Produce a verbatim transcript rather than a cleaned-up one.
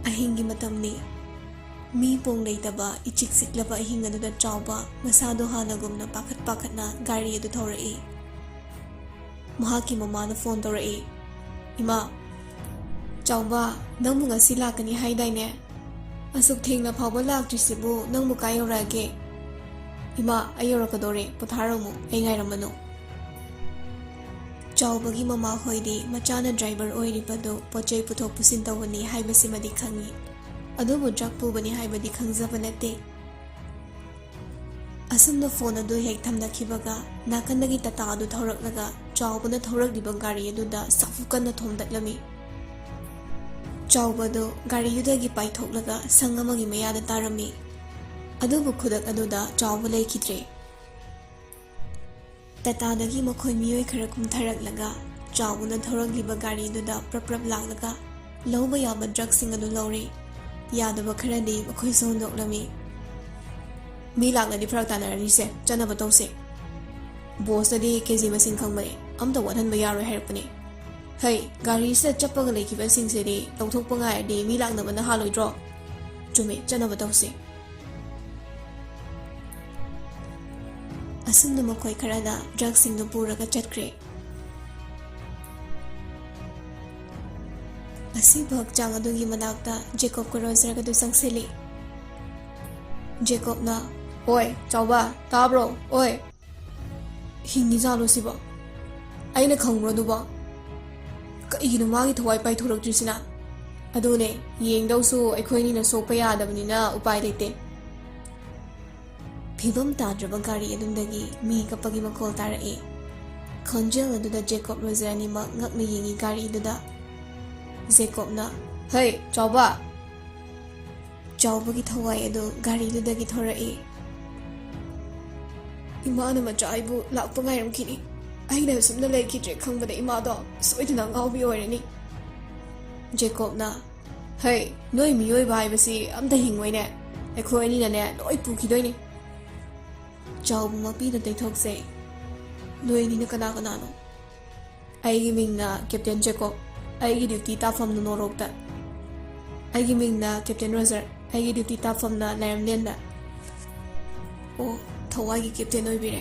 ꯑꯍꯤꯡꯒꯤ ꯃꯇꯝꯅꯤ꯫ ꯃꯤ ꯄꯣꯡ ꯂꯩꯇꯕ ꯏꯆꯤꯛ ꯆꯤꯛꯂꯕ ꯑꯍꯤꯡ ꯑꯗꯨꯗ ꯆꯥꯎꯕ ꯃꯁꯥꯗꯣ ꯍꯥꯟꯅꯒꯨꯝꯅ ꯄꯥꯈꯠ ꯄꯥꯈꯠꯅ ꯒꯥꯔꯤ ꯑꯗꯨ ꯊꯧꯔꯛꯏ꯫ ꯃꯍꯥꯛꯀꯤ ꯃꯃꯥꯅ ꯐꯣꯟ ꯇꯧꯔꯛꯏ꯫ "ꯏꯃꯥ, ꯆꯥꯎꯕ, ꯅꯪꯕꯨ ꯉꯁꯤ ꯂꯥꯛꯀꯅꯤ ꯍꯥꯏꯗꯥꯏꯅꯦ? ꯑꯁꯨꯛ ꯊꯦꯡꯅ ꯐꯥꯎꯕ ꯂꯥꯛꯇ꯭ꯔꯤꯁꯤꯕꯨ ꯅꯪꯕꯨ ꯀꯥꯏ ꯌꯧꯔꯛꯑꯒꯦ? ꯏꯃꯥ, ꯑꯩ ꯌꯧꯔꯛꯀꯗꯧꯔꯦ, ꯄꯣꯊꯥꯔꯝꯃꯨ, ꯑꯩ ꯉꯥꯏꯔꯝꯃꯅꯨ꯫" ꯆꯥꯎꯕꯒꯤ ꯃꯃꯥꯍꯣꯏꯗꯤ ꯃꯆꯥꯅ ꯗ꯭ꯔꯥꯏꯚꯔ ꯑꯣꯏꯔꯤꯕꯗꯨ ꯄꯣꯠ ꯆꯩ ꯄꯨꯊꯣꯛ ꯄꯨꯁꯤꯟ ꯇꯧꯕꯅꯤ ꯍꯥꯏꯕꯁꯤꯃꯗꯤ ꯈꯪꯏ, ꯑꯗꯨꯕꯨ ꯗ꯭ꯔꯒ ꯄꯨꯕꯅꯤ ꯍꯥꯏꯕꯗꯤ ꯈꯪꯖꯕ ꯅꯠꯇꯦ꯫ ꯑꯁꯨꯝꯅ ꯐꯣꯟ ꯑꯗꯨ ꯍꯦꯛ ꯊꯝꯅꯈꯤꯕꯒ, ꯅꯥꯀꯟꯗꯒꯤ ꯇꯥꯇꯥ ꯑꯗꯨ ꯊꯧꯔꯛꯂꯒ ꯆꯥꯎꯕꯅ ꯊꯧꯔꯛꯂꯤꯕ ꯒꯥꯔꯤ ꯑꯗꯨꯗ ꯁꯥꯐꯨ ꯀꯟꯅ ꯊꯣꯝꯗꯠꯂꯝꯃꯤ꯫ ꯆꯥꯎꯕ ꯑꯗꯨ ꯒꯥꯔꯤꯗꯨꯗꯒꯤ ꯄꯥꯏꯊꯣꯛꯂꯒ ꯁꯪ ꯑꯃꯒꯤ ꯃꯌꯥꯗ ꯇꯥꯔꯝꯃꯤ꯫ ꯑꯗꯨꯕꯨ ꯈꯨꯗꯛ ꯑꯗꯨꯗ ꯆꯥꯎꯕ ꯂꯩꯈꯤꯗ꯭ꯔꯦ꯫ ꯇꯥꯇꯥꯗꯒꯤ ꯃꯈꯣꯏ ꯃꯤꯑꯣꯏ ꯈꯔ ꯀꯨꯝꯊꯔꯛꯂꯒ ꯆꯥꯎꯕꯅ ꯊꯧꯔꯛꯂꯤꯕ ꯒꯥꯔꯤꯗꯨꯗ ꯄ꯭ꯔꯞ ꯄ꯭ꯔꯞ ꯂꯥꯛꯂꯒ ꯂꯧꯕ ꯌꯥꯕ ꯗ꯭ꯔꯒꯁꯤꯡ ꯑꯗꯨ ꯂꯧꯔꯦ꯫ ꯌꯥꯗꯕ ꯈꯔꯗꯤ ꯃꯈꯣꯏꯁꯨ ꯍꯨꯟꯗꯣꯛꯂꯝꯃꯤ꯫ "ꯃꯤ ꯂꯥꯛꯂꯗꯤ ꯐꯔꯛ ꯇꯥꯅꯔꯅꯤꯁꯦ, ꯆꯠꯅꯕ ꯇꯧꯁꯦ꯫ ꯕꯣꯁꯇꯗꯤ ꯀꯦꯖꯤ ꯃꯁꯤꯡ ꯈꯪꯕꯅꯦ, ꯑꯝꯇ ꯋꯥꯠꯍꯟꯕ ꯌꯥꯔꯣꯏ ꯍꯥꯏꯔꯛꯄꯅꯦ꯫ ꯍꯩ, ꯒꯥꯔꯤꯁꯤꯗ ꯆꯞꯄꯒ ꯂꯩꯈꯤꯕꯁꯤꯡꯁꯤꯗꯤ ꯂꯧꯊꯣꯛꯄ ꯉꯥꯏꯔꯗꯤ ꯃꯤ ꯂꯥꯛꯅꯕꯅ ꯍꯥꯜꯂꯣꯏꯗ꯭ꯔꯣ? ꯆꯨꯝꯃꯦ, ꯆꯠꯅꯕ ꯇꯧꯁꯦ꯫" ꯑꯁꯨꯝꯅ ꯃꯈꯣꯏ ꯈꯔꯅ ꯗ꯭ꯔꯒꯁꯤꯡꯗꯨ ꯄꯨꯔꯒ ꯆꯠꯈ꯭ꯔꯦ꯫ ꯑꯁꯤꯕ ꯍꯛꯆꯥꯡ ꯑꯗꯨꯒꯤ ꯃꯅꯥꯛꯇ ꯖꯦꯀꯣꯕꯀ ꯔꯣꯖꯔꯒꯗꯨ ꯆꯪꯁꯤꯜꯂꯤ꯫ ꯖꯦꯀꯣꯕꯅ, "ꯑꯣꯏ, ꯆꯥꯎꯕ, ꯇꯥꯕ꯭ꯔꯣ? ꯑꯣꯏ!" "ꯍꯤꯡꯉꯤꯖꯥꯠꯂꯣ ꯁꯤꯕꯣ? ꯑꯩꯅ ꯈꯪꯕ꯭ꯔꯣ ꯑꯗꯨꯕꯣ? ꯀꯩꯒꯤꯅꯣ ꯃꯥꯒꯤ ꯊꯋꯥꯏ ꯄꯥꯏꯊꯣꯔꯛꯇ꯭ꯔꯤꯁꯤꯅ? ꯑꯗꯨꯅꯦ, ꯌꯦꯡꯗꯧꯁꯨ ꯑꯩꯈꯣꯏꯅꯤꯅ ꯁꯣꯛꯄ ꯌꯥꯗꯕꯅꯤꯅ ꯎꯄꯥꯏ ꯂꯩꯇꯦ꯫" ꯐꯤꯕꯝ ꯇꯥꯗ꯭ꯔꯕ ꯒꯥꯔꯤ ꯑꯗꯨꯗꯒꯤ ꯃꯤ ꯀꯞꯄꯒꯤ ꯃꯈꯣꯜ ꯇꯥꯔꯛꯏ꯫ ꯈꯣꯟꯖꯦꯜ ꯑꯗꯨꯗ ꯖꯦꯀꯣꯕ ꯔꯣꯖꯔ ꯑꯅꯤꯃꯛ ꯉꯛꯅ ꯌꯦꯡꯉꯤ ꯒꯥꯔꯤꯗꯨꯗ꯫ ꯖꯦꯀꯣꯕꯅ, "ꯍꯩ, ꯆꯥꯎꯕ!" ꯆꯥꯎꯕꯒꯤ ꯊꯋꯥꯏ ꯑꯗꯨ ꯒꯥꯔꯤꯗꯨꯗꯒꯤ ꯊꯣꯔꯛꯏ꯫ "ꯏꯃꯥꯅ ꯃꯆꯥ ꯑꯩꯕꯨ ꯂꯥꯛꯄ ꯉꯥꯏꯔꯝꯈꯤꯅꯤ꯫ ꯑꯩꯅ ꯑꯁꯨꯝꯅ ꯂꯩꯈꯤꯗ꯭ꯔꯦ ꯈꯪꯕꯗ ꯏꯃꯥꯗꯣ ꯁꯣꯏꯗꯅ ꯑꯉꯥꯎꯕꯤ ꯑꯣꯏꯔꯅꯤ꯫" ꯖꯦꯀꯣꯕꯅ, "ꯍꯩ, ꯅꯣꯏ ꯃꯤꯑꯣꯏꯕ ꯍꯥꯏꯕꯁꯤ ꯑꯝꯇ ꯍꯤꯡꯉꯣꯏꯅꯦ꯫ ꯑꯩꯈꯣꯏ ꯑꯅꯤꯅꯅꯦ ꯂꯣꯏ ꯄꯨꯈꯤꯗꯣꯏꯅꯤ꯫" ꯆꯥꯎꯕ ꯃꯄꯤꯅ ꯇꯩꯊꯣꯛꯆꯩ꯫ "ꯅꯣꯏ ꯑꯅꯤꯅ ꯀꯅꯥ ꯀꯅꯥꯅꯣ?" "ꯑꯩꯒꯤ ꯃꯤꯡꯅ ꯀꯦꯞꯇꯦꯟ ꯖꯦꯀꯣꯕ꯫ ꯑꯩꯒꯤ ꯗ꯭ꯌꯨꯇꯤ ꯇꯥꯐꯝꯅ ꯅꯣꯔꯣꯛꯇ꯫" ꯑꯩꯒꯤ ꯃꯤꯡꯅ ꯀꯦꯞꯇꯦꯟ ꯔꯣꯖꯔ꯫ ꯑꯩꯒꯤ ꯗ꯭ꯌꯨꯇꯤ ꯇꯥꯐꯝꯅ ꯂꯥꯏꯔꯝꯂꯦꯟꯗ꯫ ꯑꯣ, ꯊꯋꯥꯏꯒꯤ ꯀꯦꯞꯇꯦꯟ ꯑꯣꯏꯕꯤꯔꯦ꯫